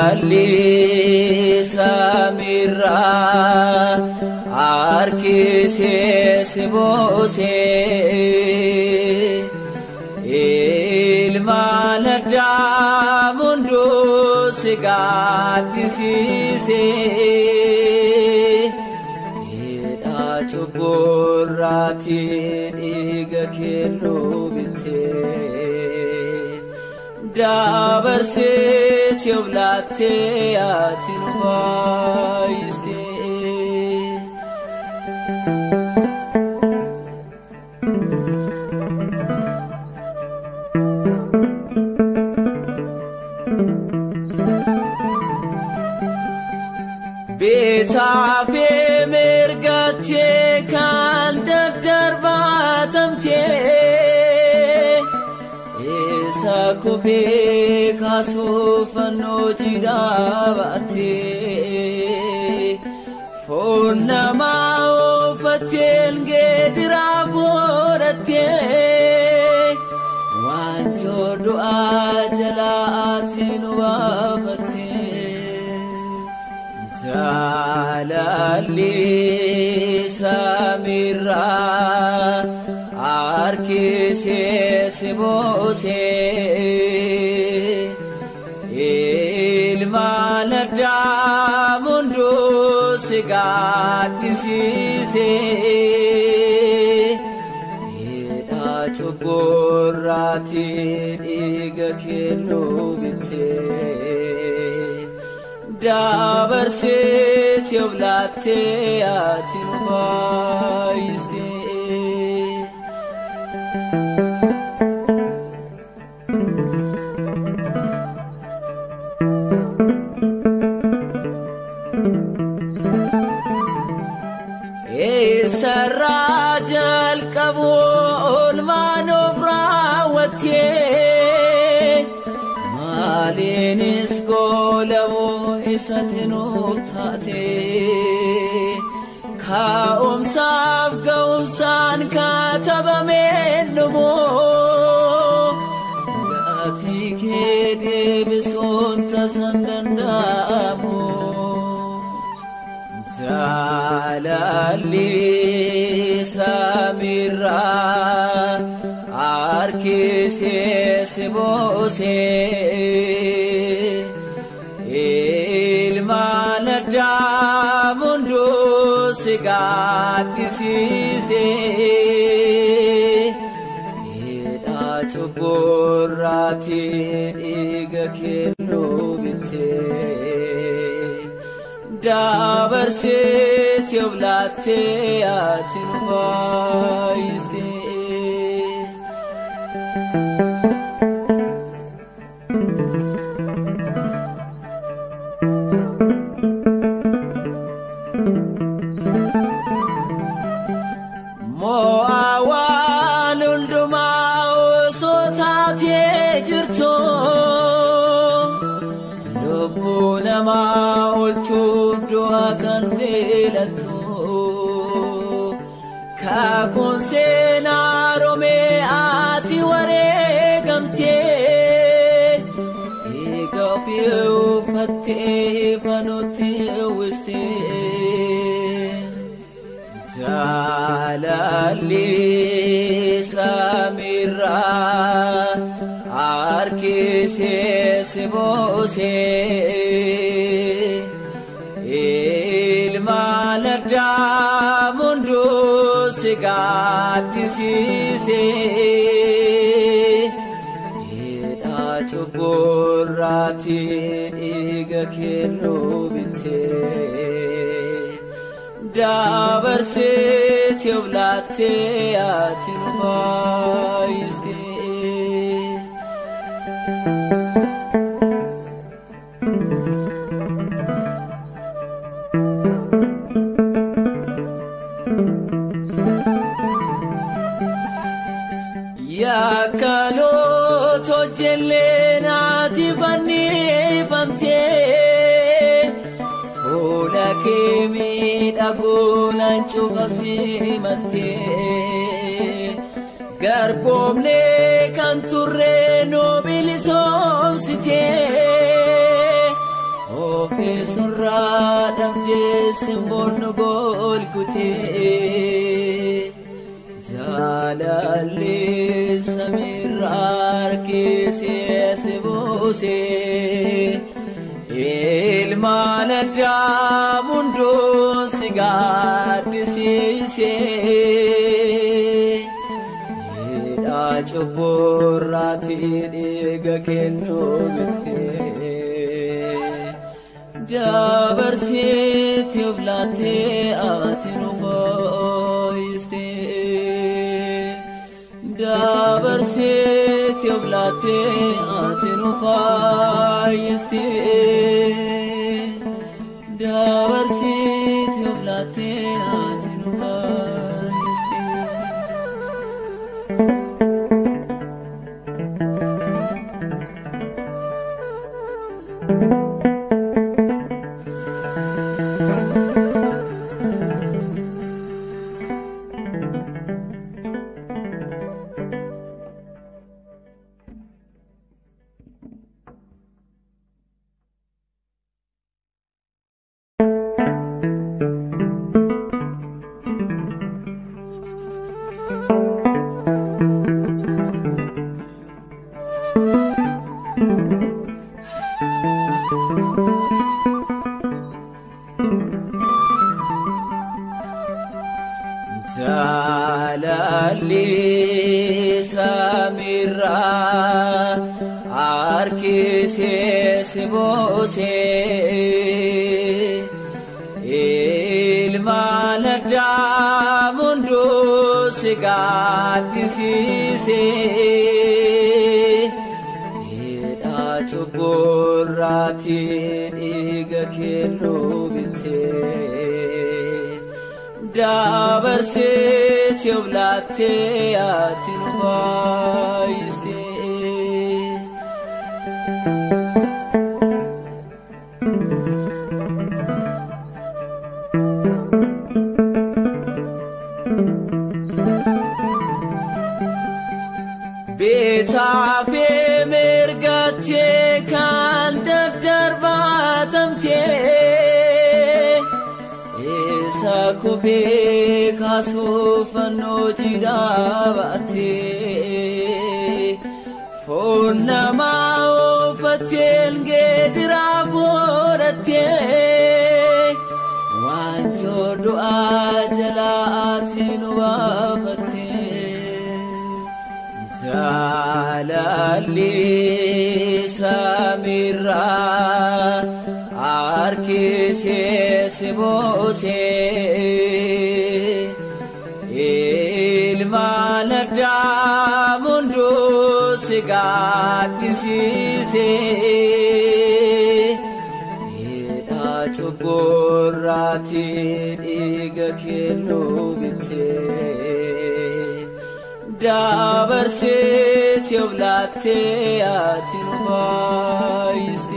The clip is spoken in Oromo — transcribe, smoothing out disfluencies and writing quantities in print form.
Jaalalli samiirraa harkisee si buusee ilmaan Addaam hunduu si gaaddisiisee hidhaa cubburraatii dhiiga kennuu bittee. Dabarsitee of laattee ati nu fayyiste. Bitaa fi mirgatti kan daddarbatamtee. Isa kufee kaasuuf fannoo jidaabattee foon namaa uffatteen geediraa godhattee waanjoo du'aa jalaa ati nu baafattee. Jaalalli samiirraa harkisee si buusee ilmaan Addaam hunduu si gaaddisiisee hidhaa cubburraatii dhiiga kennuu bittee. Dabarsitee of laattee ati nu fayyiste. Eessarraa jalqabu oolmaan of raawwattee maaliinis goolabuu isatti nuuf taate kaa'umsaaf ga'umsaan katabameen dhumu gatii kee deebisuun tasan danda'amu. Jaalalli samiirraa harkisee si buusee ilmaan Addaam hunduu si gaaddisiisee hidhaa cubburraatii dhiiga kennuu bittee. Dabarsitee of laattee ati nu fayyiste. Mo'aa waan hundumaa osoo taatee jirtu. Lubbuu namaa oolchuuf du'a kan filattu kakuun seenaa roomee ati wareegamtee dhiiga ofii uffattee ifa nutti uwwistee. Jaalalli samiirraa harkisee si buusee ilmaan Addaam hunduu si gaaddisiisee hidhaa cubburraatii dhiiga kennuu bittee. Dabarsitee of laattee ati nu fayyiste. Yakkaloota hojjellee naati fannifamtee fuula kee miidhaguun cufa simattee garboomnee kan turre nu bilisoomsitee. Ofeessurraa dhabdee simboon nu golgutee jaalalli samiirraa harkisee si buusee ilmaan addaam hunduu si gaaddisiisee hidhaa cubburraatii dhiiga kennuu bittee dabarsiitii of laattee ati nu fooyyistee dabarsiitii of laattee ati nu faayyistee dabarsiitii of laattee ati nu faayyistee. Jaalalli samiirraa harkisee si buusee ilmaan addaam hunduu si gaaddisiisee hidhaa cubburraatii dhiiga kennuu bittee dabarsiitii of laattee ati nu faayyistee. Bitaa fi mirgatti kan daddarbaatamtee isa kufee kaasuuf fannoo jidhaa baattee foon namaa uffattee geediraa godhattee waanjoo du'aa jalaa ati nu baafattee. Jaalalli samiirraa harkisee si buusee ilmaan addaam hunduu si gaaddisiisee hidhaa cubburraatii dhiiga kennuu bittee dabarsiitii of laattee ati nu faayyistee.